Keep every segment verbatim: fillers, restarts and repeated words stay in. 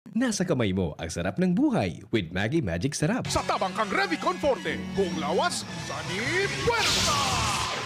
Nasa kamay mo ang sarap ng buhay with Maggi Magic Sarap. Sa tabang kang Revicon Forte, buong lawas, sani puwersa!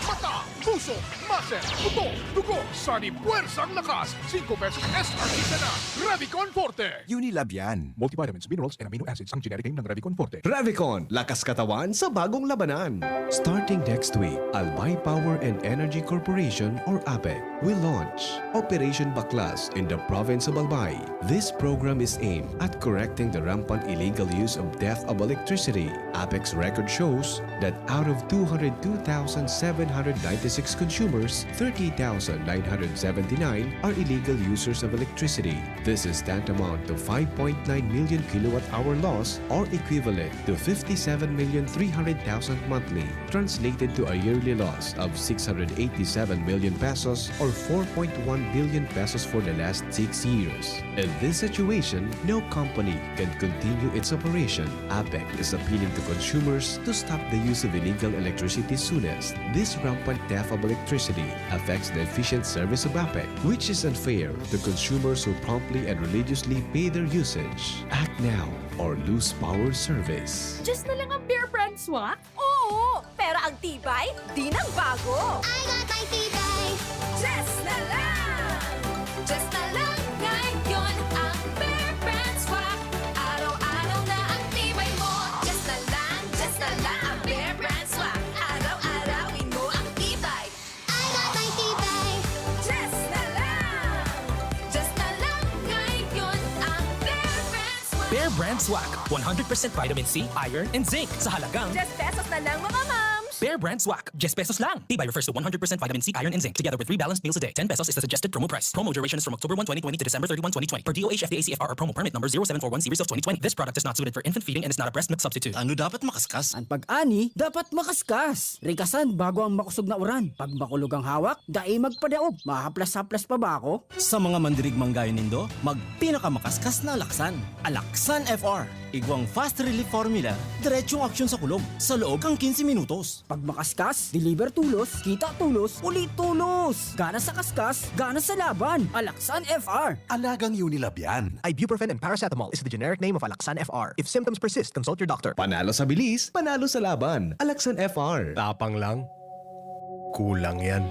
Mata, puso, muscle, ubo, dugo, sani puwersang lakas, singko pesos S R P ka na. Revicon Forte! Unilab yan. Multivitamins, minerals, and amino acids ang generic name ng Revicon Forte. Revicon, lakas katawan sa bagong labanan. Starting next week, Albay Power and Energy Corporation or APEC will launch Operation Baklas in the province of Albay. This program is aimed at correcting the rampant illegal use of theft of electricity. APEC's record shows that out of two hundred two thousand seven hundred ninety-six consumers, thirty thousand nine hundred seventy-nine are illegal users of electricity. This is tantamount to five point nine million kilowatt hour loss, or equivalent to fifty-seven million three hundred thousand monthly, translated to a yearly loss of six hundred eighty-seven million pesos or four point one billion pesos for the last six years. In this situation, no company can continue its operation. APEC is appealing to consumers to stop the use of illegal electricity soonest. This rampant theft of electricity affects the efficient service of APEC, which is unfair to consumers who promptly and religiously pay their usage. Act now or lose power service. Just na lang ang Bear Brand Swak? Oo! Pero ang tibay, di nang bago! I got my tibay! Just na lang! Just na lang ngayon ang Bear Brand Swak. Araw-araw na ang tibay mo. Just na lang, just na lang ang Bear Brand Swak. Araw-arawin mo ang tibay. I got my tibay! Just na lang! Just na lang ngayon ang Bear Brand Swak. Bear Brand Swak, one hundred percent vitamin C, iron, and zinc sa halagang Just pesos na lang, mga mams! Bear Brand Swak, just pesos lang. Tibay refers to one hundred percent vitamin C, iron, and zinc, together with three balanced meals a day. Ten pesos is the suggested promo price. Promo duration is from October one, twenty twenty to December thirty-one, twenty twenty. Per D O H F D A C F R or promo permit number zero seven four one series of twenty twenty. This product is not suited for infant feeding and is not a breast milk substitute. Ano dapat makaskas? An pag-ani dapat makaskas. Rikasan bago ang makosog na uran. Pag makulog ang hawak, dai magpadaog. Mahaplas-haplas pa ba ako? Sa mga mandirigmang gayo nindo, magpinakamakaskas na alaksan. Alaksan F R. Igwang fast relief formula, diretsong aksyon sa kulog, sa loob kan quince minutos. Pag makaskas, deliver tulos, kita tulos, uli tulos! Gana sa kaskas, gana sa laban! Alaksan F R! Alagang Unilab yan. Ibuprofen and paracetamol is the generic name of Alaxan F R. If symptoms persist, consult your doctor. Panalo sa bilis, panalo sa laban. Alaxan F R. Tapang lang? Kulang yan.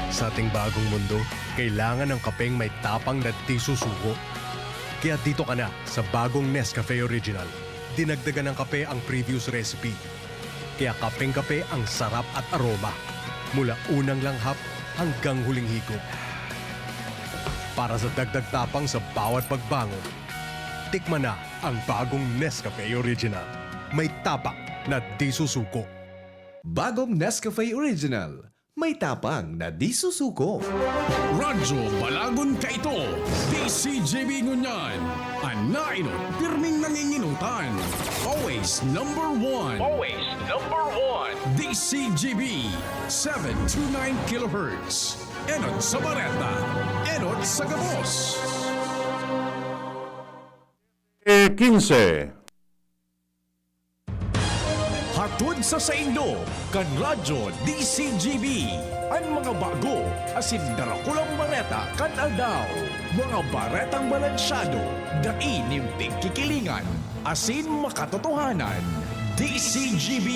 Sa ating bagong mundo, kailangan ng kapeng may tapang na di susuko. Kaya dito ka na sa bagong Nescafe Original. Dinagdagan ng kape ang previous recipe. Kaya kapeng-kape ang sarap at aroma. Mula unang langhap hanggang huling higop. Para sa dagdag tapang sa bawat pagbangon, tikman na ang bagong Nescafe Original. May tapang na di susuko. Bagong Nescafe Original. May tapang na di susuko. Radyo Balagon Kaito, D C G B ngunyan. An nainot, pirming nanginginutan. Always number one. Always number one. D C G B, seven two nine kilohertz. Enot sa Bareta. Enot sa Gabos. E quince. Hatod sa saindo, kan Radyo D C G B, an mga bago asin darakulang bareta kan aldaw. Mga baretang balansyado, dai nin pigkikilingan, asin makatotohanan. D C G B,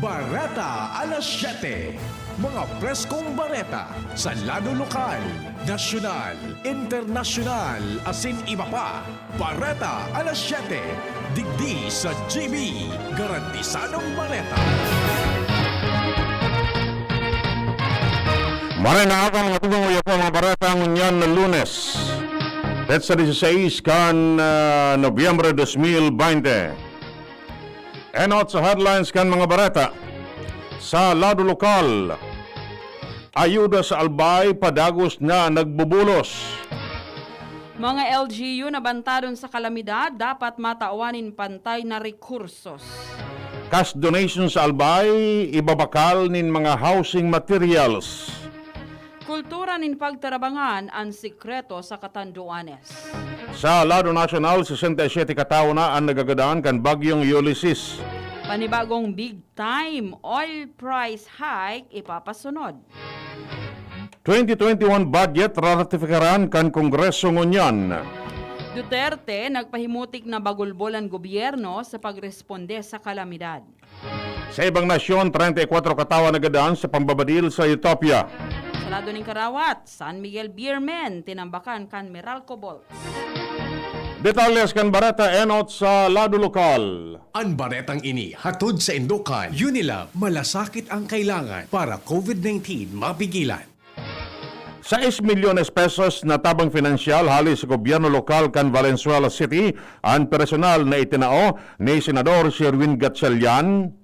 Bareta alas siyete. Mga preskong bareta sa lado lokal, nasyonal, internasyonal, asin iba pa. Bareta alas siyete, digdi sa G B, garantisadong bareta. Maray na aga, mga tugang, uya po mga bareta ngunyan na Lunes, petsa dieciséis kan, ah, Nobyembre dos mil baynte. Enot sa headlines kan mga bareta. Sa lado lokal, ayuda sa Albay padagos na nagbubulos. Mga L G U na bantadon sa kalamidad dapat matawan nin pantay na rekursos. Cash donation sa Albay, ibabakal nin mga housing materials. Kultura nin pagtarabangan an sikreto sa katanduanes. Sa lado nasyonal, sesenta y siyete katawo na an nagagadan kan Bagyong Ulysses. Panibagong big time oil price hike ipapasunod. Twenty twenty-one budget raratifikaran kan Kongreso ngunyan. Duterte nagpahimutik na bagulbol an gobyerno sa pagresponde sa kalamidad. Sa ibang nasyon, treinta y cuatro katawan nagadan sa pambabadil sa Utopia. Sa lado nin Karawat, San Miguel Beermen tinambakan kan Meralco Bolts. Detalles kan bareta enot sa lado lokal. An baretang ini hatod sa indokan Unilab, malasakit ang kailangan para covid nineteen mapigilan. Sais milyones pesos na tabang pinansyal hali sa gobyerno lokal kan Valenzuela City an personal na itinao ni Senador Sherwin Gatchalian.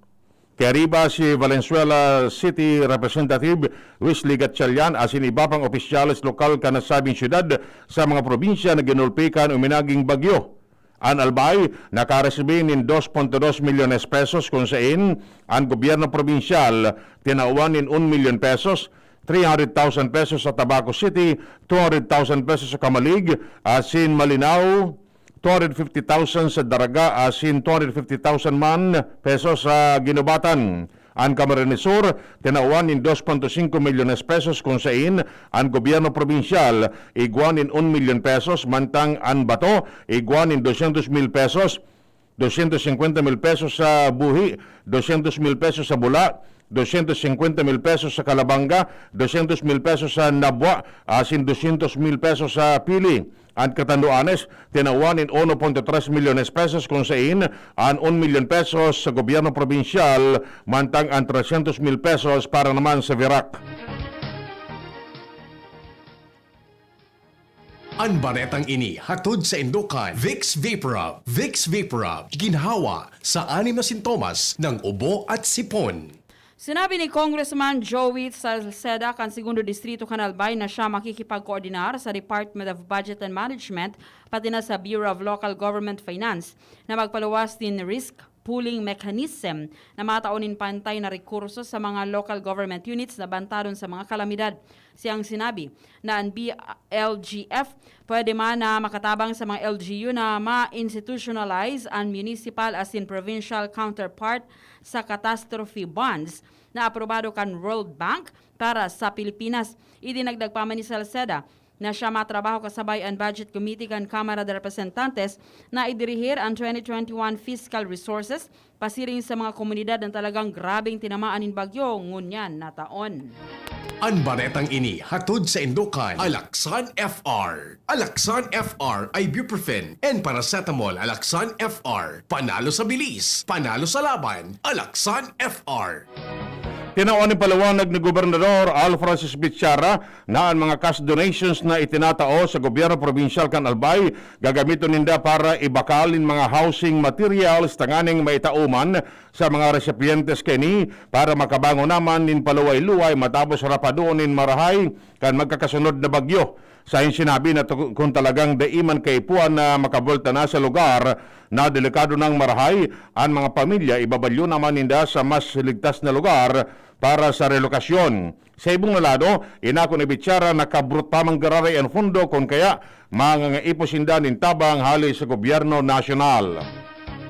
Kaya riba si Valenzuela City Representative Wesley Gatchalian asin iba pang opisyales lokal kan nasabing syudad sa mga probinsya na ginulpi kan uminaging bagyo. An Albay nakaresibi nin dos punto dos milyones pesos, kun sain an gobyerno probinsyal tinawan nin un milyon pesos, three hundred thousand pesos sa Tabaco City, two hundred thousand pesos sa Camalig, asin Malinao, two hundred fifty thousand sa Daraga, asin two hundred fifty thousand man pesos sa Guinobatan. An Camarines Sur, tinawan nin dos punto singko milyones pesos, kun sain an gobyerno probinsyal igwa nin un milyon pesos, mantang an Bato igwa nin dosyentos mil pesos, dosyentos singkwenta mil pesos sa Buhi, dosyentos mil pesos sa Bula, dosyentos singkwenta mil pesos sa Calabanga, dosyentos mil pesos sa Nabua, asin dosyentos mil pesos sa Pili. An Catanduanes, tinawan nin uno punto tres milyones pesos, kun sain an un milyon pesos sa gobyerno probinsyal, mantang an tresyentos mil pesos para naman sa Virac. An baretang ini hatod sa indokan Vicks Vaporub. Vicks Vaporub, ginhawa sa anim na sintomas ng ubo at sipon. Sinabi ni Congressman Joey Salceda kan Segundo Distrito kan Albay na siya makikipagkoordinar sa Department of Budget and Management, pati na sa Bureau of Local Government Finance, na magpaluwas nin risk pooling mechanism na matao nin pantay na rekurso sa mga local government units na bantadon sa mga kalamidad. Siyang sinabi na an B L G F pwede man na makatabang sa mga L G U na ma-institutionalize an municipal asin provincial counterpart sa catastrophe bonds na aprobado kan World Bank para sa Pilipinas. Idinagdag pa man ni Salceda na siya matrabaho kasabay an Budget Committee kan Kamara de Representantes na idirihir an twenty twenty-one fiscal resources pasiring sa mga komunidad na talagang grabeng tinamaan nin bagyo ngunyan na taon. An baretang ini hatod sa indokan Alaksan F R. Alaksan F R, ibuprofen and paracetamol. Alaksan F R, panalo sa bilis, panalo sa laban. Alaksan F R. Tinawan nin paliwanag ni Gobernador Al Francis Bichara na an mga cash donations na itinatao sa gobyerno probinsyal kan Albay gagamiton ninda para ibakal nin mga housing materials tanganing maitao man sa mga resipientes kaini para makabangon naman nin paluway-luway matapos rapadoon nin marahay kan magkakasunod na bagyo. Sain sinabi na tu-, kun talagang dai man kaipuhan na makabolta na sa lugar na delikado nang marahay, an mga pamilya ibabalyo naman ninda sa mas ligtas na lugar para sa relokasyon. Sa ibong na lado, inako ni Bichara na kabrot pa man giraray an pondo, kun kaya mangangaipo sinda nin tabang hali sa gobyerno nasyonal.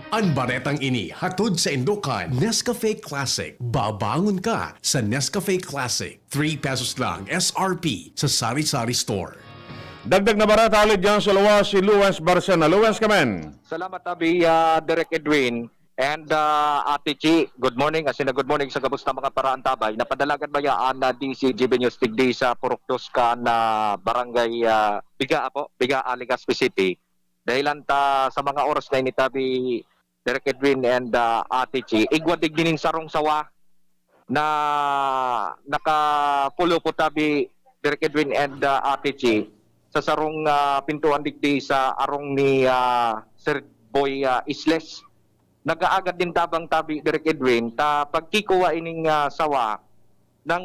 An baretang ini hatod sa indokan Nescafe Classic. Babangon ka sa Nescafe Classic. Three pesos lang S R P sa Sari-Sari Store. Dagdag na bareta hali diyan sa luwas si Luwens Barcena. Luwens, kamen. Salamat, Abi, ah, Direk Edwin. And, ah, Ate Chi, good morning. Asin na good morning sa gabos na mga paraantabay. Napadalagan ba ya an, ah, D C G B News digdi sa Purok Dos kan, ah, Barangay, ah, Biga, apo? Biga, ah, Legazpi City. Dahilan ta sa mga oras na ini, tabi, Direk Edwin and, ah, Ate Chi, igwa digdi nin sarong sawa na nakapulupot, tabi, Direk Edwin and, ah, Ate Chi, sa sarong, ah, pintuan digdi sa arong ni, ah, Sir Boy, ah, Isles. Nagaagad nin tabang, tabi, Direk Edwin, ta pagkikuha ining, ah, sawa, nang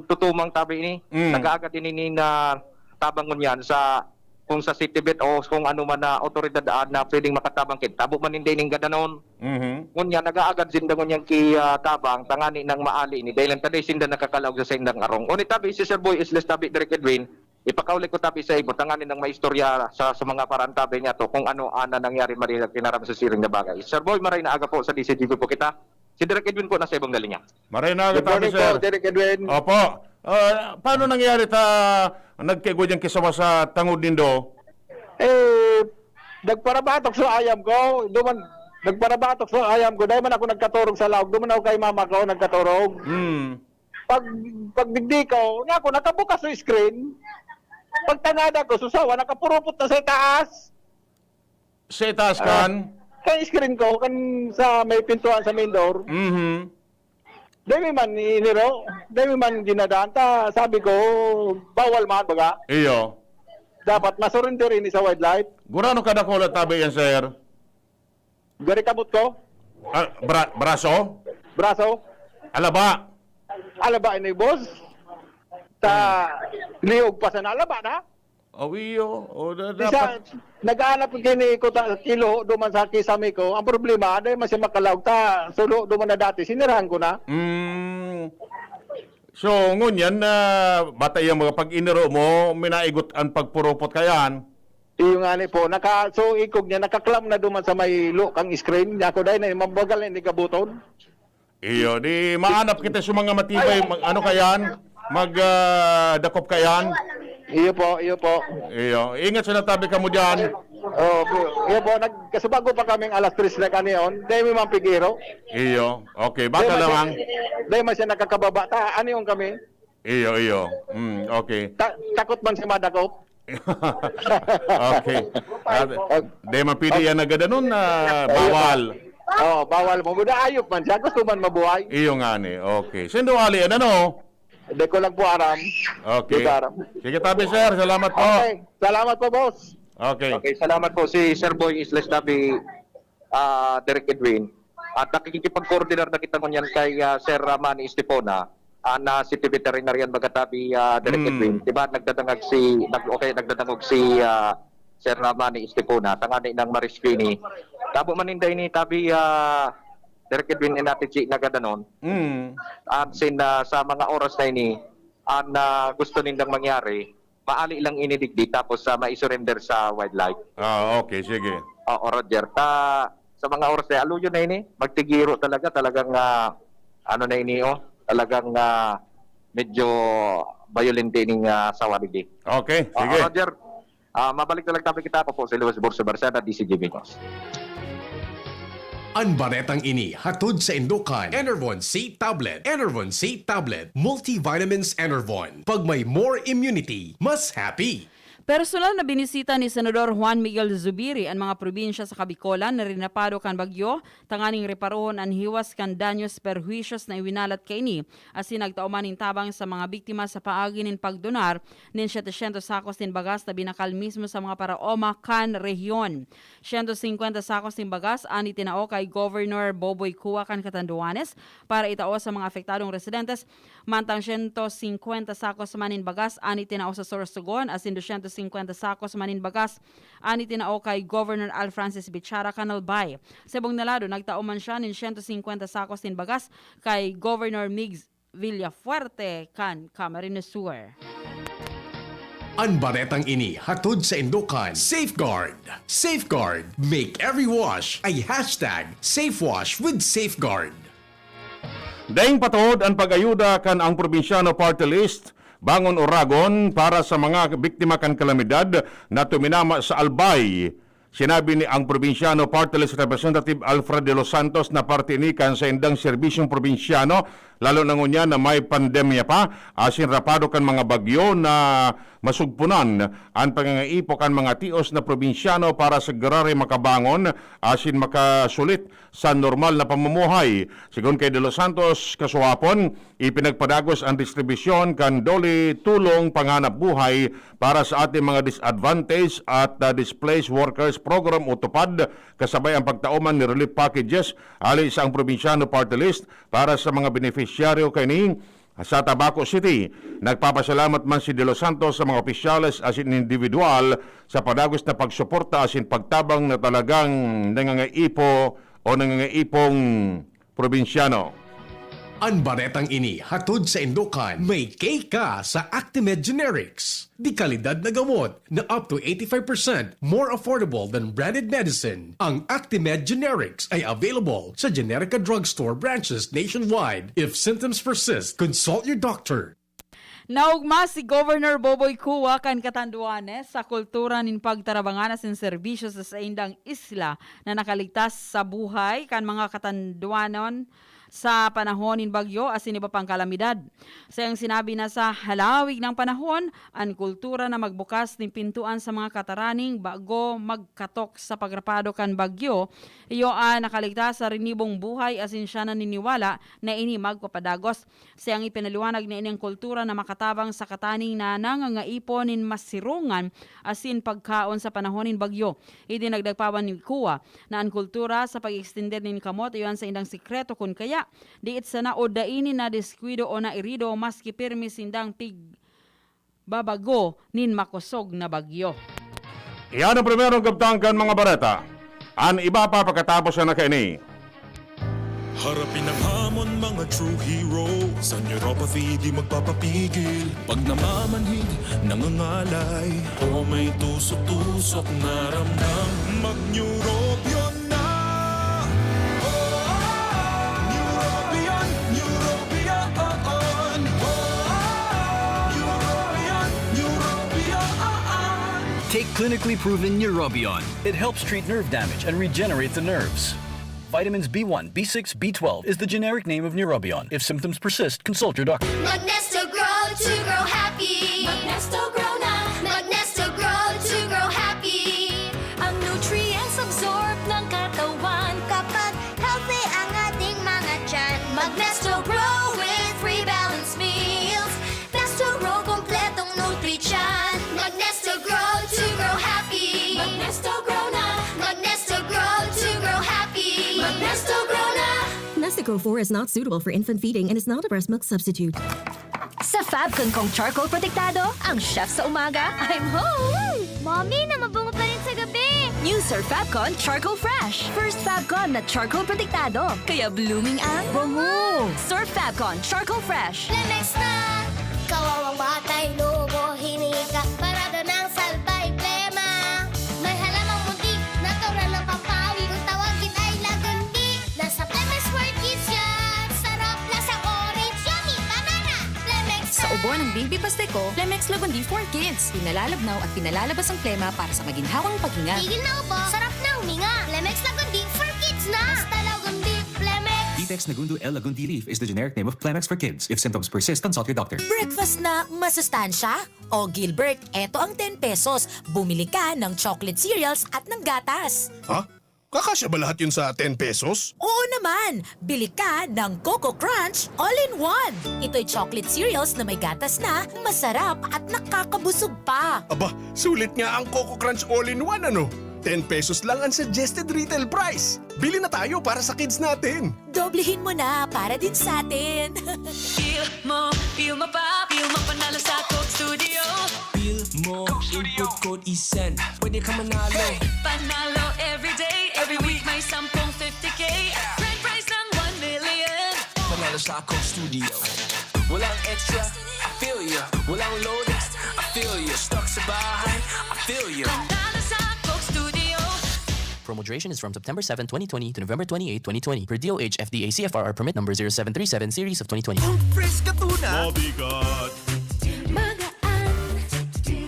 tutumang, tabi, ini, Mm. nagaagad ini nin, ah, tabang ngunyan sa, kung sa City Bet o kung ano man na otoridad, ah, na pwedeng makatabang kit. Tabo man ninda ining gadanon. Mhm. Ngunyan, nagaagad sinda ngunyan ki, ah, tabang, tangani nang maali ini. Dahil ang taday sinda nakakalaog sa saindang arong. Ngunit, tabi, si Sir Boy Isles, tabi, Direk Edwin, ipakauli ko, tabi, sa ibo, tanganing maistorya sa, sa mga paraantabay niya to kung ano ana nangyari marihag kinaram sa siring na bagay. Sir Boy, maray na aga po, sa D C G B po kita. Si Direk Edwin po nasa ibong na linya. Maray na aga, Good morning tabi, sir. po, Direk Edwin. Opo. Ah, paano nangyari ta nagkaigwa diyang kisawa sa tangod nindo? Eh, Nagparabatok sa ayam ko, duman, nagparabatok sa ayam ko, dahil man ako nagkaturog sa laog, duman ako kay mama ko, nagkaturog. Hmm. Pag, pag digdi ko, na ako, nakabukas sa screen. Pagtangada ko, susawa, nakapurupot na sa taas. Sa itaas kan? Sa screen ko, kan sa may pintuan sa main door. Mhm. Dahil man iniro, dahil man ginadaan. Ta, sabi ko, bawal man, baga. Iyo. Dapat masurrender ini sa wildlife. Gurano ka dakula tabi yan, sir? Gari kamot ko, Ah, bra- braso? braso, Alaba? alaba ini, boss. Ta, liog pa sana, alaba na. Oh, iyo. O, da- Di sa, dapat. nag-aanap ko kini ko ta, kilo duman sa kisame ko. Ang problema, ano yung masya makalaog ta, sulo duman na dati, sinirahan ko na. Mm. So, ngunyan na bata yung mga pag-iniro mo, minaigot ang pagpurupot kayan. Iyo nga ni po, naka, so ikog niya, nakaklam na duman sa may lo kang screen. Niya ako dahil na, mabagal na hindi kabuton. Iyo, di maanap kita sa mga matibay, mag, ano kayan, mag ah, dakop kayan. Iyo po, iyo po. Iyo, ingat sa natabi ka mo dyan. Oh, po. Iyo po, nagkasubago pa kaming alas tres na kaniyon. Dahil may mga pigiro. Iyo, okay, baka Dahil lamang. Dahil man siya nakakababa, ta, ano yung kami? Iyo, iyo. Mm, okay. Ta, takot man siya madakop. Okay. Ah, di mapili yan na gadanon na bawal. Oh, bawal mo. Muda ayop man siya. Gusto man mabuhay. Iyo nga ni. Okay. Sindo ali yan, ano? Hindi ko lang po aram. Okay. Hindi ko aram. Sige, tabi, sir. Salamat po. Okay. Salamat po, boss. Okay. Okay, salamat po si Sir Boy Isles Dabi, ah, Derek Edwin. At nakikipag-coordinate na kita ngunyan kay ah, Sir ah, Manny Estipona, ah, na city veterinarian magatabi, ah, Derek Hmm. Edwin. Diba, nagdadangag si, nag, okay, nagdadangog si ah, Sir ah, Manny Estipona, tangani ng Maris Queenie. Tabo man ninda ini tabi, ah, Derek Edwin, inatichi na gadanon. Mm. At sin, ah, sa mga oras na ini, ang ah, gusto nindang mangyari, maali lang ini digdi tapos sa mai-surrender sa wildlife. Ah, okay, sige. Oo, Roger. Ta, sa mga oras na aluyon na ini, magtigiro talaga, talagang ah, ano na ini, oh, talagang ah, medyo violent ining ah, sawa digdi. Okay, Oo, sige. Roger. Ah, mabalik na lang tabi kita. Ako po si Luis Burso Barcena, D C G B News. An baretang ini hatod sa indokan Enervon C Tablet. Enervon C Tablet. Multivitamins Enervon. Pag may more immunity, mas happy. Personal na binisita ni Senador Juan Miguel Zubiri an mga probinsya sa Kabikolan na rinapado kan bagyo tanganing reparohon an hiwas kan danyos perhuisyos na iwinalat kaini, asin nagtao man nin tabang sa mga biktima sa paagi nin pagdonar nin setecientos sakos nin bagas na binakal mismo sa mga paraoma kan rehiyon. Siyento singkwenta sakos nin bagas an itinao kay Governor Boboy Cua kan Catanduanes para itao sa mga apektadong residentes, mantang siyento singkwenta sakos man nin bagas an itinao sa Sorsogon asin dosyentos singkwenta sakos man nin bagas an itinao kay Governor Al Francis Bichara kan Albay. Sa ibong na lado, nagtao man siya nin siyento singkwenta sakos nin bagas kay Governor Migs Villafuerte kan Camarines Sur. An baretang ini hatod sa indokan Safeguard. Safeguard. Make every wash a hashtag safe wash with Safeguard. Daing patuod an pag-ayuda kan Ang Probinsyano Party List, Bangon Oragon para sa mga biktima kan kalamidad na tuminama sa Albay. Sinabi ni Ang Probinsyano Party List Representative Alfred De Los Santos na parte ini kan saindang serbisyong probinsyano, lalo na ngunyan na may pandemya pa, asin rapado kan mga bagyo na masugpunan an pangangaipo kan mga tios na probinsyano para sa graray makabangon asin makasulit sa normal na pamumuhay. Sigon kay De Los Santos, kasuhapon, ipinagpadagos ang distribusyon kan Dole Tulong Panghanap Buhay para sa ating mga disadvantaged at uh, displaced workers program o tupad, kasabay ang pagtao man ni relief packages hali sa Ang Probinsyano Party List para sa mga benepisyaryo kaini. Sa Tabaco City, nagpapasalamat man si De Los Santos sa mga opisyales asin individual sa padagos na pagsuporta asin pagtabang na talagang nangangaipo o nangangaipong probinsyano. An baretang ini hatod sa indokan may K ka sa Actimed Generics. Di kalidad na gamot na up to eighty-five percent more affordable than branded medicine. Ang Actimed Generics ay available sa Generica Drugstore branches nationwide. If symptoms persist, consult your doctor. Naogma si Governor Boboy Cua kan katanduanes sa kultura nin pagtarabangan asin serbisyo sa saindang isla na nakaligtas sa buhay kan mga katanduanon sa panahon nin bagyo asin iba pang kalamidad. Sa iyang sinabi na sa halawig ng panahon, an kultura na magbukas nin pintuan sa mga kataraning bago magkatok sa pagrapado kan bagyo, iyo an nakaligtas sa rinibong buhay asin siya naniniwala na ini magpapadagos. Sa iyang ipinaliwanag na ini ang kultura na makatabang sa kataning na nangangaipo nin masirongan asin pagkaon sa panahon nin bagyo. Idinagdag pa ni Cua na an kultura sa pag-extender nin kamot iyo an saindang sikreto, kun kaya, diit sana o dai nin nadiskuido o nairido maski pirmi sindang pigbabago nin makosog na bagyo. Iyan ang primerong kabtang kan mga bareta. An iba pa pagkatapos na kaini. Harapin ang hamon, mga true heroes. Ang neuropathy di magpapapigil. Pag namamanhid, nangangalay, o may tusok-tusok na ramdam, mag-Neurobion na! Neurobion, Neurobion, oo. Neurobion, Neurobion. Take clinically proven Neurobion. It helps treat nerve damage and regenerate the nerves. Vitamins B one, B six, B twelve is the generic name of Neurobion. If symptoms persist, consult your doctor. Magnesto Grow to grow happy. Magnesto Grow na. Magnesto Grow to grow happy. Ang nutrients absorb ng katawan kapag healthy ang ating mga tiyan. Magnesto Grow with three balanced meals. Nesto Grow, kompletong nutrisyon. Magnesto Grow to grow happy. Magnesto Grow na. Magnesto Grow to grow happy. Magnesto Grow na. Nestico four is not suitable for infant feeding and is not a breast milk substitute. Sa Fabcon kong charcoal protektado, ang chef sa umaga, I'm home! Mommy, na mabungo pa rin sa gabi! New Sir Fabcon Charcoal Fresh. First Fabcon na charcoal protektado. Kaya blooming ang bango. Sir Fabcon Charcoal Fresh. Lemex na! Kawawang batay, lubo, hinika, parada ng salbay, plema. May halamang munti, natural ng pampawi. Kung tawagin ay lagundi, nasa Lemex for Kids yan. Sarap, lasang orange, yummy, banana. Lemex Sa na! Ubo ng baby Pasteco, Lemex Lagundi for Kids. Pinalalabnaw at pinalalabas ang plema para sa maginhawang paghinga. Tigil na ubo, sarap na huminga. Lemex Lagundi for Kids na! Basta Lagundi, Lemex! Ditex Nagundu L Lagundi leaf is the generic name of Plemex for kids. If symptoms persist, consult your doctor. Breakfast na masustansya? O Gilbert, eto ang ten pesos. Bumili ka ng chocolate cereals at ng gatas. Ha? Kakasya ba lahat yun sa ten pesos? Oo naman! Bili ka ng Coco Crunch All-in-One. Ito'y chocolate cereals na may gatas na, masarap at nakakabusog pa. Aba, sulit nga ang Coco Crunch All-in-One, ano? Ten pesos lang ang suggested retail price. Bili na tayo para sa kids natin. Doblehin mo na para din sa atin. Feel mo, feel mo pa, feel mo panalo sa Coke Studio. Feel mo, input code isend. Pwede ka manalo. Panalo everyday, every week may sampung fifty K. Grand prize ng one million. Panalo sa Coke Studio. Walang extra, I feel ya. Walang load, I feel ya. Stuck sa bahay, I feel ya. Panalo sa Coke Studio. Promo duration is from September seven, twenty twenty to November twenty-eight, twenty twenty, per D O H F D A C F R R permit number zero seven three seven series of twenty twenty. Ang Fresca Tuna. Mabigat. Magaan.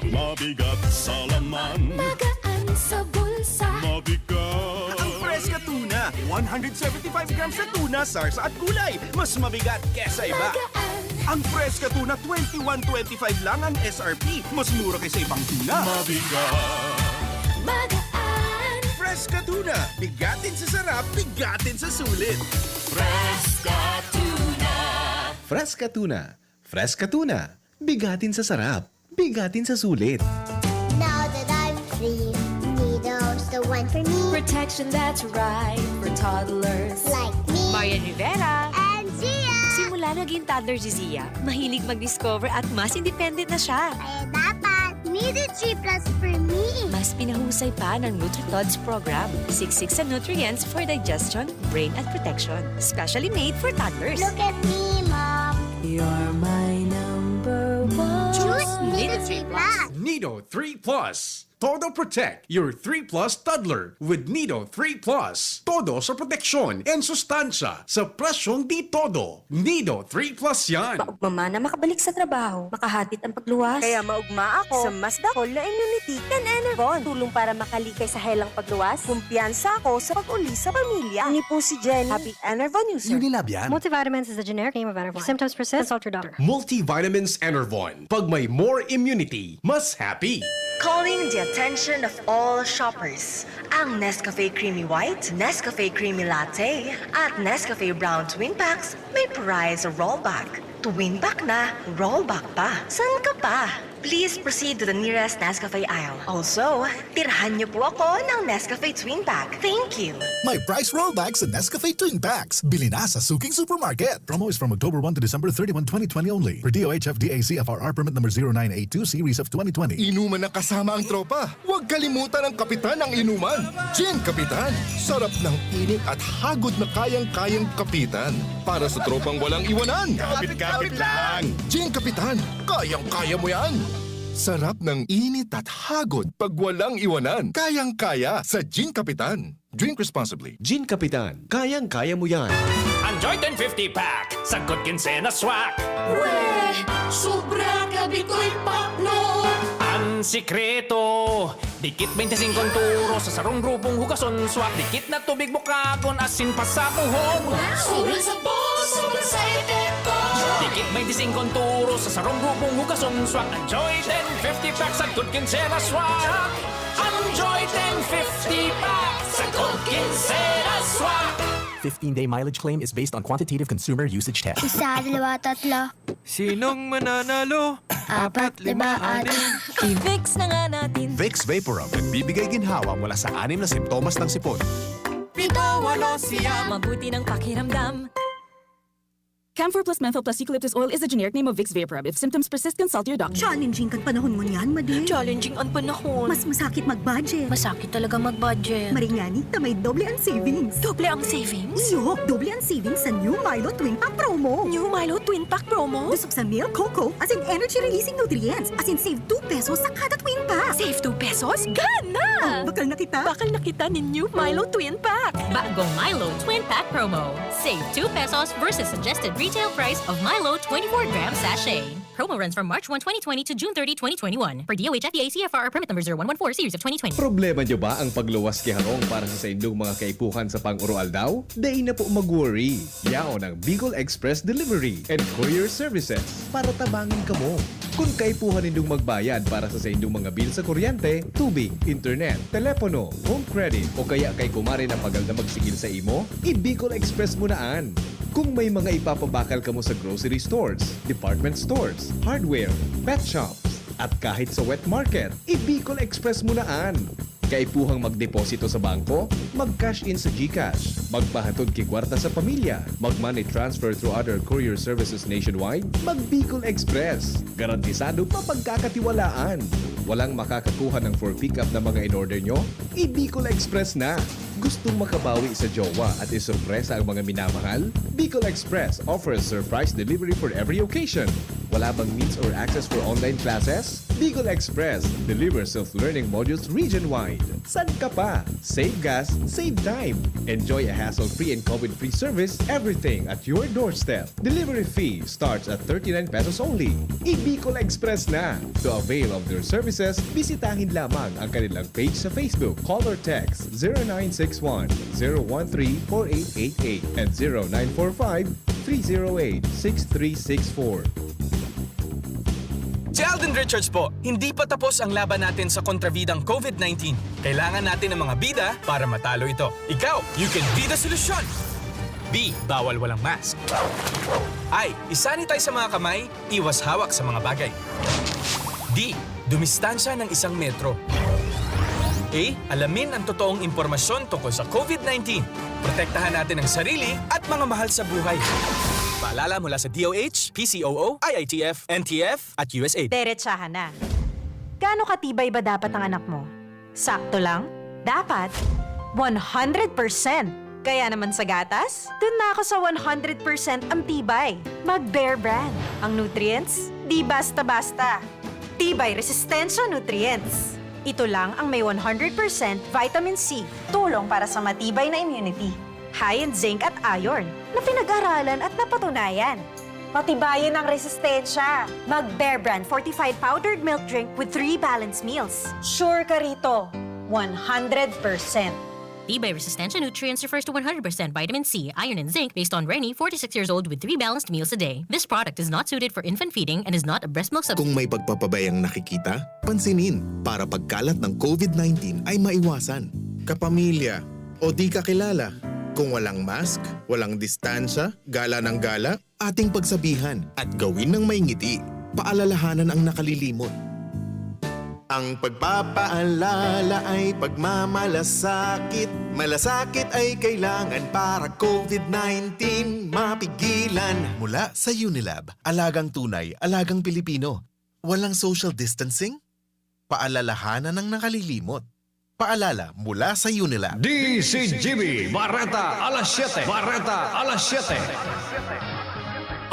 Mabigat sa laman. Magaan sa bulsa. Mabigat. Ang Fresca Tuna. One hundred seventy-five grams na tuna, sarsa at gulay. Mas mabigat kesa iba. Magaan. Ang Fresca Tuna twenty-one twenty-five lang ang S R P. Mas mura kaysa ibang tuna. Mabigat. Magaan. Fresca Tuna. Bigatin sa sarap, bigatin sa sulit. Fresca Tuna. Fresca Tuna. Fresca Tuna. Bigatin sa sarap, bigatin sa sulit. Now that I'm free, Nido's the one for me. Protection that's right for toddlers. Like me. Marian Rivera. And Zia. Simula naging toddler si Zia, mahilig mag-discover at mas independent na siya. Kaya dapat Nido three plus for me. Mas pinahusay pa ng NutriTods program. Siksik sa nutrients for digestion, brain at protection. Specially made for toddlers. Look at me, Mom. You're my number one. Choose Nido three plus. Nido three plus. Todo Protect, your three plus toddler with Nido three plus. Todo sa proteksyon and sustansya sa presyong di todo. Nido three plus yan. Maugma man na makabalik sa trabaho, makahatid ang pagluwas. Kaya maugma ako sa mas dakol na immunity kan Enervon. Tulong para makalikay sa helang pagluwas. Kumpiyansa ako sa pag-uli sa pamilya. Ini po si Jenny, happy Enervon user. Unilab yan. Multivitamins is the generic name of Enervon. If symptoms persist, consult your doctor. Multivitamins Enervon. Pag may more immunity, mas happy. Calling the attention of all shoppers. Ang Nescafe Creamy White, Nescafe Creamy Latte, at Nescafe Brown Twin Packs may prize rollback. Twin Pack na, rollback pa. San ka pa? Please proceed to the nearest Nescafe aisle. Also, tirhan niyo po ako ng Nescafe Twin Pack. Thank you! May price rollback sa Nescafe Twin Packs. Bili na sa suking supermarket. Promo is from October one to December thirty-one, twenty twenty only. Per D O H F D A C F R R permit number zero nine eight two series of twenty twenty. Inuman na kasama ang tropa. Huwag kalimutan ang kapitan ng inuman. Gin Kapitan. Sarap ng init at hagod na kayang-kayang kapitan. Para sa tropang walang iwanan. Kapit-kapit lang. Gin Kapitan. Kayang-kaya mo yan. Sarap ng init at hagod pag walang iwanan. Kayang-kaya sa Gin Kapitan. Drink responsibly. Gin Kapitan, kayang-kaya mo yan. Ang Joy ten fifty Pack, sagkod kinsena swak. Weh, sobra ka bitoy pakno. Ang sikreto, dikit twenty-five ang turo sa sarong grupong hugason swak. Dikit na tubig bukagon, asin pasabuhon. Sobra sa boss, sobra sa epekto. Dikit twenty-five ang turo sa sarong grupong hugason swak. Ang Joy ten fifty Pack, sagkod kinsena swak. Ang Joy ten fifty Pack, sagkod kinsena swak. Fifteen-day mileage claim is based on quantitative consumer usage test. Isa, dalawa, tatlo. Sinong mananalo? Apat, lima, anim. I-Vicks na nga natin. Vicks Vaporub nagbibigay ginhawa mula sa anim na simptomas ng sipon. Pito, walo, siyam. Mabuti ng pakiramdam. Camphor plus menthol plus eucalyptus oil is the generic name of Vicks Vaporub. If symptoms persist, consult your doctor. Challenging kan panahon ngunyan, Madi. Challenging an panahon. Mas masakit mag-budget. Masakit talaga mag-budget. Maringani ta may doble ang savings. Doble ang savings? Iyo, doble ang savings sa New Milo Twin Pack Promo. New Milo Twin Pack Promo? Busog sa milk, cocoa, as in energy-releasing nutrients, as in save two pesos sa kada Twin Pack. Save two pesos? Gana! Oh, bakal na kita. Bakal na kita nin New Milo Twin Pack. Bagong Milo Twin Pack Promo. Save two pesos versus suggested retail price of Milo twenty-four gram sachet. Promo runs from March one, twenty twenty to June thirty, twenty twenty-one. Per D O H F D A C F R permit number zero one one four series of twenty twenty. Problema nyo ba ang pagluwas ki harong para sa saindong mga kaipuhan sa pang-uroaldaw? Dai na po mag-worry. Yaon ang Bicol Express Delivery and Courier Services para tabangin kamo. Kun kaipuhan nindong magbayad para sa saindong mga bill sa kuryente, tubig, internet, telepono, home credit, o kaya kay kumare na pagal na magsigil sa imo, i-Bicol Express mo na an. Kung may mga ipapabakal kamo sa grocery stores, department stores, hardware, pet shops, at kahit sa wet market, i-Bicol Express mo na an. Kaipuhang magdeposito sa bangko, mag-cash in sa GCash, magpahatod ki kwarta sa pamilya, mag-money transfer through other courier services nationwide, mag-Bicol Express. Garantisado mapagkakatiwalaan. Walang makakakuha ng for pick-up na mga in-order nyo? I-Bicol Express na! Gustong makabawi sa jowa at isorpresa ang mga minamahal? Bicol Express offers surprise delivery for every occasion. Wala bang means or access for online classes? Bicol Express delivers self-learning modules region-wide. San ka pa? Save gas, save time. Enjoy a hassle-free and COVID-free service, everything at your doorstep. Delivery fee starts at thirty-nine pesos only. I-Bicol Express na! To avail of their services, bisitahin lamang ang kanilang page sa Facebook. Call or text zero nine six one, zero one three, four eight eight eight and zero nine four five, three zero eight, six three six four. Si Alden Richards po, hindi pa tapos ang laban natin sa kontrabidang COVID nineteen. Kailangan natin ng mga bida para matalo ito. Ikaw, you can be the solution! B, bawal walang mask. I, isanitize sa mga kamay, iwas hawak sa mga bagay. D, dumistansya ng isang metro. A, alamin ang totoong impormasyon tungkol sa COVID nineteen. Protektahan natin ang sarili at mga mahal sa buhay. Paalala mula sa DOH, PCOO, IITF, NTF, at USAID. Derechahan na. Gaano katibay ba dapat ang anak mo? Sakto lang? Dapat one hundred percent. Kaya naman sa gatas, dun na ako sa one hundred percent ang tibay. Mag Bear Brand. Ang nutrients, di basta-basta. Tibay Resistensya Nutrients. Ito lang ang may one hundred percent vitamin C, tulong para sa matibay na immunity. High in zinc at iron, na pinag-aralan at napatunayan. Patibayin ang resistensya. Mag Bear Brand fortified powdered milk drink with three balanced meals. Sure ka rito, one hundred percent. Tibay resistensya nutrients refers to one hundred percent vitamin C, iron, and zinc based on Reni, forty-six years old, with three balanced meals a day. This product is not suited for infant feeding and is not a breast milk substitute. Kung may pagpapabayang nakikita, pansinin para pagkalat ng COVID nineteen ay maiwasan. Kapamilya o di kakilala, kung walang mask, walang distansya, gala ng gala, ating pagsabihan at gawin ng may ngiti. Paalalahanan ang nakalilimot. Ang pagpapaalala ay pagmamalasakit. Malasakit ay kailangan para COVID nineteen mapigilan. Mula sa Unilab, alagang tunay, alagang Pilipino. Walang social distancing? Paalalahanan ang nakalilimot. Paalala mula sa Unilab. D C G B, Bareta alas siyete. Bareta alas siyete.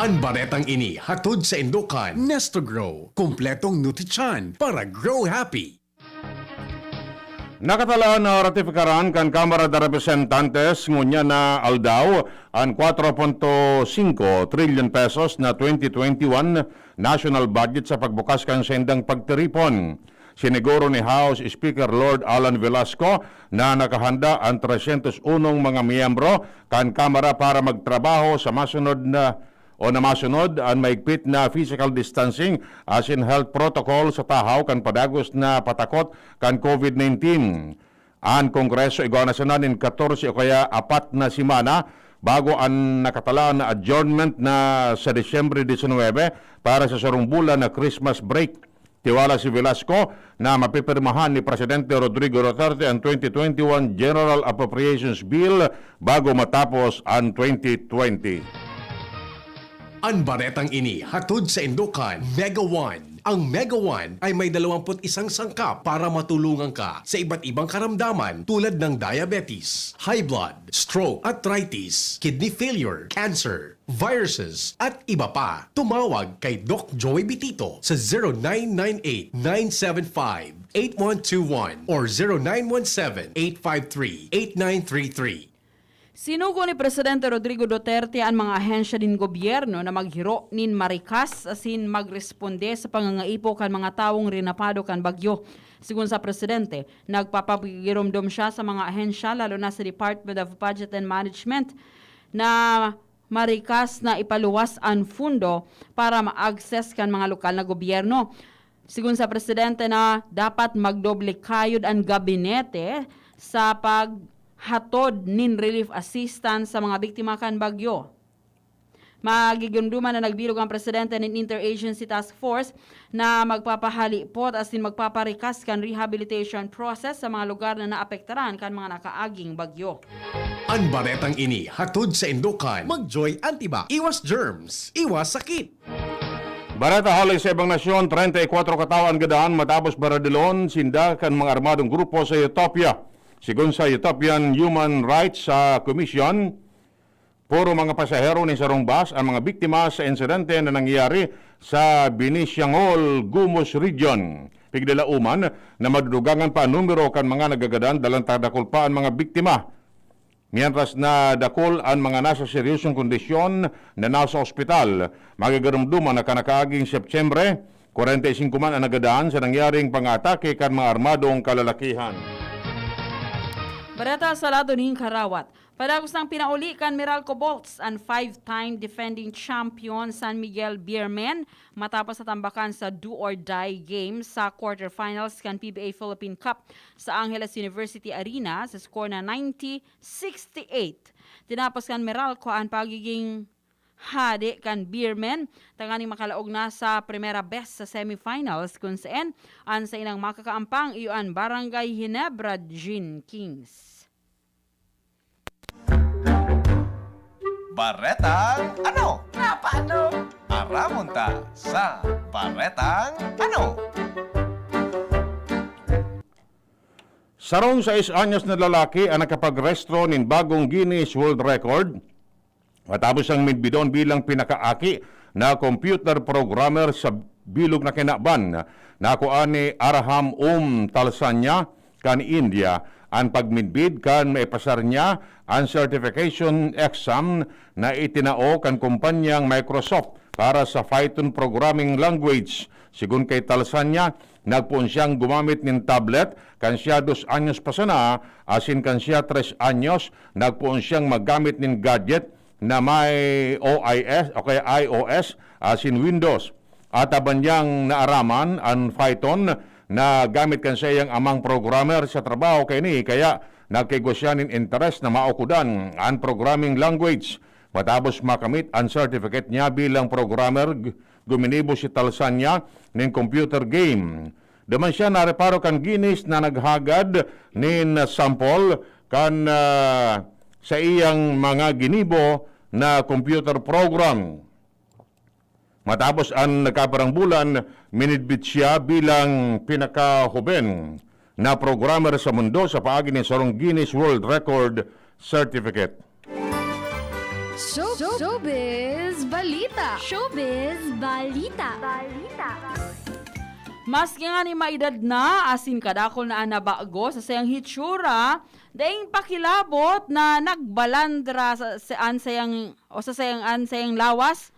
An baretang ini hatod sa indokan Nestogro, kompletong nutrisyon para grow happy. Nakatalaan na ratifikaran kan Kamara de Representantes ngunyan na aldaw an kwatro punto singko trilyon pesos na twenty twenty-one national budget sa pagbukas kan saindang pagtiripon. Siniguro ni House Speaker Lord Alan Velasco na nakahanda an tresyentos unong mga miyembro kan Kamara para magtrabaho sa masunod na o na masunod an maigpit na physical distancing asin health protocol sa tahaw kan padagos na patakot kan COVID nineteen. An Kongreso igwa na sana nin katorse o kaya apat na semana bago an nakatalaan na adjournment na sa Disyembre disinwebe para sa sarong bulan na Christmas break. Tiwala si Velasco na mapipirmahan ni Presidente Rodrigo Duterte an twenty twenty-one General Appropriations Bill bago matapos an twenty twenty. An baretang ini hatod sa indokan Mega One. Ang Mega One ay may dalawampu't isang sangkap para matulungan ka sa iba't ibang karamdaman tulad ng diabetes, high blood, stroke, arthritis, kidney failure, cancer, viruses, at iba pa. Tumawag kay Doc Joey Bitito sa zero nine nine eight, nine seven five, eight one two one or zero nine one seven, eight five three, eight nine three three. Sinugo ni Presidente Rodrigo Duterte an mga ahensya nin gobyerno na maghiro nin marikas asin magresponde sa pangangaipo kan mga tawong rinapado kan bagyo. Sigon sa presidente, nagpapagiromdom siya sa mga ahensya, lalo na sa Department of Budget and Management, na marikas na ipaluwas an fundo para ma-access kan mga lokal na gobyerno. Sigon sa presidente na dapat magdoble kayod an gabinete sa paghatod nin relief assistance sa mga biktima kan bagyo. Magigumduman na nagbilog ang presidente nin Interagency Task Force na magpapahalipot asin magpaparikas kan rehabilitation process sa mga lugar na naapektaran kan mga nakaaging bagyo. An baretang ini hatod sa indokan Magjoy Antibac. Iwas germs, iwas sakit. Bareta hali sa ibang nasyon, treinta y cuatro katawo an gadaan matapos baradilon sinda kan mga armadong grupo sa Utopia. Sigon sa Utopian Human Rights sa Commission, puro mga pasahero nin sarong bus an mga biktima sa insidente na nangyari sa Binisyangol, Gumus Region. Pigdalaoman na madudugangan pa an numero kan mga nagagadan, dalan ta dakul pa an mga biktima. Mientras na dakul an mga nasa seryosong kondisyon na nasa ospital, magigarumduman na kan nakaaging Setyembre, kwarenta y singko man an nagadan sa nangyaring pangatake kan mga armadong kalalakihan. Bareta sa lado nin karawat. Padagos nang pinauli kan Meralco Bolts an five-time defending champion San Miguel Beermen matapos sa tambakan sa do or die game sa quarterfinals kan P B A Philippine Cup sa Angeles University Arena sa score na ninety sixty-eight. Tinapos kan Meralco an pagiging hade kan Beermen tanganing makalaog na sa primera bes sa semifinals, kun saan an sainang makakaampang iyo an Barangay Ginebra Gin Kings. Baretang ano? Napano? Aramon ta sa Baretang ano? Sarong sais anyos na lalaki ang nakapagrestro nin bagong Guinness World Record matapos siyang midbidon bilang pinakaaki na computer programmer sa bilog na kinaban. Nakua ni Arham Um Talsanya kan India an pagmidbid kan maipasar niya an certification exam na itinao kan kumpanyang Microsoft para sa Python programming language. Sigon kay Talsanya, nagpoon siyang gumamit nin tablet kan siya dos anyos pa sana, asin kan siya tres anyos, nagpoon siyang maggamit nin gadget na may O I S o kaya I O S asin Windows. Ataban niyang naaraman an Python na gamit kan saiyang amang programmer sa trabaho kaini, kaya nagkaigwa siya nin interes na maukodan an programming language. Matapos makamit an certificate niya bilang programmer, g-, guminibo si Talsanya nin computer game. Duman siya nareparo kan Guinness na naghagad nin sample kan, ah, sa iyang mga ginibo na computer program. Matapos an nagkaparang bulan, minidbit siya bilang pinakahoben na programmer sa mundo sa paagi nin sarong Guinness World Record Certificate. Show, Showbiz Balita! Showbiz Balita! Balita! Maski ngani maedad na asin kadakul na an nabago sa sayang hitsura, daing pakilabot na nagbalandra sa, sa an sayang o sa sayang an sayang lawas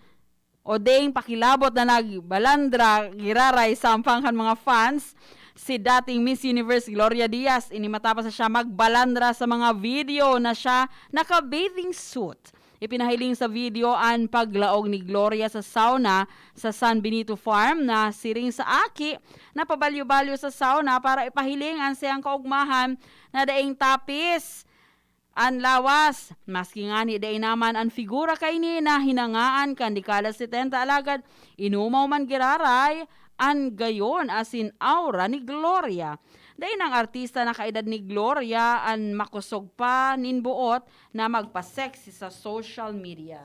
o daing pakilabot na nagbalandra giraray sa ampang kan mga fans si dating Miss Universe Gloria Diaz. Ini matapos na siya magbalandra sa mga video na siya naka-bathing suit. Ipinahiling sa video an paglaog ni Gloria sa sauna sa San Benito Farm na siring sa aki na pabalyo-balyo sa sauna para ipahiling an sayang kaugmahan na daing tapis an lawas. Maski ngani dai naman an figura kaini na hinangaan kan dekada setenta, alagad inumaw man giraray an gayon asin aura ni Gloria. Dai nang artista na kaedad ni Gloria an makosog pa nin boot na magpa-sexy sa social media.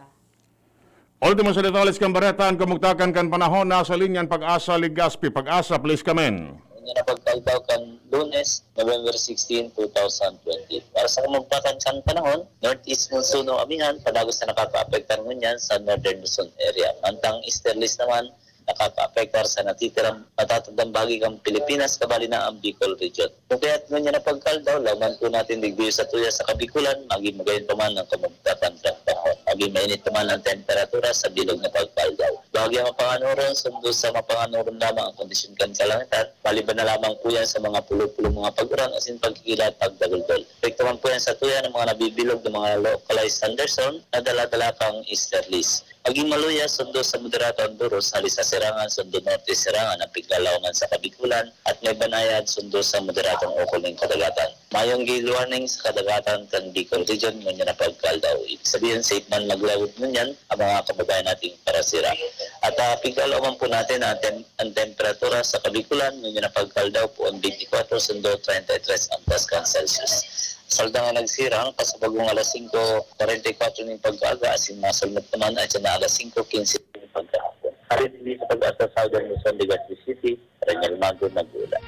Ultimo sa detalles kan bareta, an kamugtakan kan panahon. Nasa linya an Pag-asa Legazpi. Pag-asa, please come in. Unya na pagkaigdaw kan Lunes, November sixteen, two thousand twenty. Para sa kamugtakan kan panahon, northeast monsoon o amihan padagos na nakakaapektar ngunyan sa northern Luzon area. Mantang easterlies naman, nakakaapektar sa natitirang matatagdang bahagi kan Pilipinas, kabali na ang Bicol Region. Kung kaya't ngunyan na pagkaldaw, laman po natin digdi sa tuya sa Kabikulan, maging magayon pa man ang kamugtakan kan panahon. Maging mainit naman ang temperatura sa bilog na pagkaldaw. Bahagyang mapanganuron, sundo sa mapanganuron lamang ang kondisyon kan kalangitan, maliban na lamang po yan sa mga pulo-pulo mga pag-uran asin pagkikilat, pagdagulgol. Epekto man po yan sa tuya ng mga nabibilog ng mga localized thunderstorm na dala-dala kang easterlies. Maging maluya, sundo sa moderado ang duros, hali sa sirangan, sundo norte sirangan, ang piglalawaman sa Kabikulan, at may banayad, sundo sa moderadong ukol ning kadagatan. Mayong gale warning sa kadagatan kan Bicol Region ngunyan na pagkaldaw. Ibig sabihin, safe man maglawod ngunyan ang mga kababayan nating parasira. At uh, piglalawaman po natin ang, tem- ang temperatura sa Kabikulan ngunyan na pagkaldaw po ang twenty-four sundo thirty-three ang paskan Celsius. Salda nga nagsirang, pasabagong alas singko kwarenta y kwatro ning pag-aga, asin masulnot naman ay na alas singko kinse ning paghapon. Arin ini sa pag-asa sa Southern Luzon, Legazpi City, Raniel Mago nag-ulat.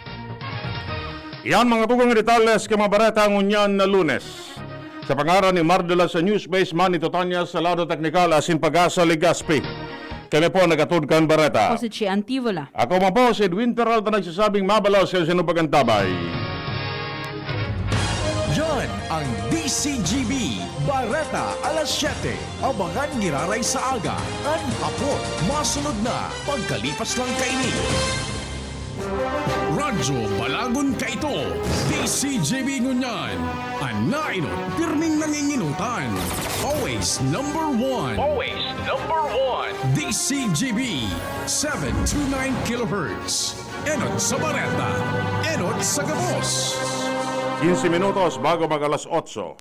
Iyan mga tugang detalles kan mga bareta ngunyan na Lunes. Sa pangaran ni Mar de la Sa Newsbase, Manny Totanya sa lado teknikal asin Pag-asa Legazpi. Kami po nagatod kan bareta. Ako si Chi Antivola. Ako man po si Edwin Peralta nagsasabing mabalos sa sinupag antabay. Yan ang D C G B, Bareta alas siyete. Abangan giraray sa aga, an hapon. Masunod na, pagkalipas lang kaini. Radyo Balagon Kaito, D C G B ngunyan. An nainot, pirming nanginginutan. Always number one. Always number one. D C G B, seven two nine kilohertz. Enot sa bareta, enot sa gabos. Quince minutos bago mag alas otso.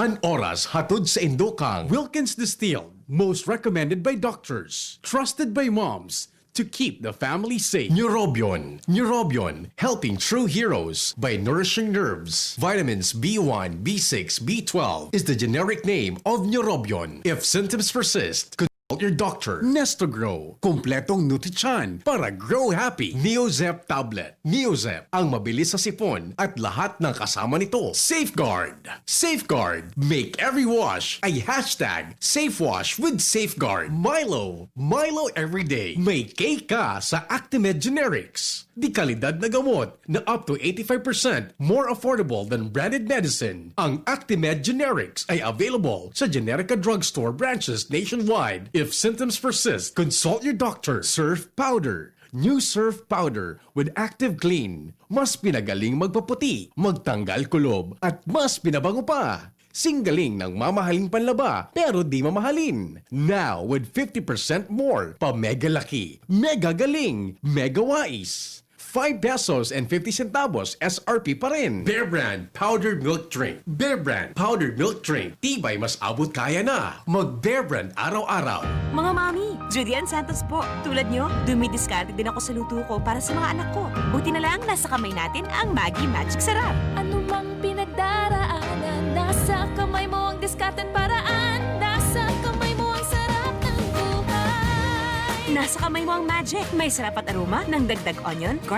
An oras hatod saindo kan Wilkins Distilled, most recommended by doctors, trusted by moms, to keep the family safe. Neurobion, Neurobion, helping true heroes by nourishing nerves. Vitamins B one, B six, B twelve is the generic name of Neurobion. If symptoms persist, your doctor. Nestogrow, kompletong nutrisyon para grow happy. Neozep tablet. Neozep, ang mabilis sa sipon at lahat ng kasama nito. Safeguard. Safeguard. Make every wash a hashtag safe wash with Safeguard. Milo. Milo every day. May K ka sa Actimed Generics. Di kalidad na gamot na up to eighty-five percent more affordable than branded medicine. Ang Actimed Generics ay available sa Generica Drugstore branches nationwide. If symptoms persist, consult your doctor. Surf Powder. New Surf Powder with Active Clean. Mas pinagaling magpaputi, magtanggal kulob, at mas pinabango pa. Singgaling ng mamahaling panlaba, pero di mamahalin. Now, with fifty percent more, pa mega laki, mega galing, mega wais. Five pesos and fifty centavos S R P pa rin. Bear Brand Powdered Milk Drink. Bear Brand Powdered Milk Drink. Tibay mas abot kaya na. Mag Bear Brand araw-araw. Mga mami, Judy Ann Santos po. Tulad nyo, dumidiskarte din ako sa luto ko para sa mga anak ko. Buti na lang, nasa kamay natin ang Maggi Magic Sarap. Ano mang pinagdaraanan, nasa kamay mo ang diskarte't paraan. Nasa kamay mo ang sarap ng buhay. Nasa kamay mo ang magic. May sarap at aroma ng dagdag onion, garlic,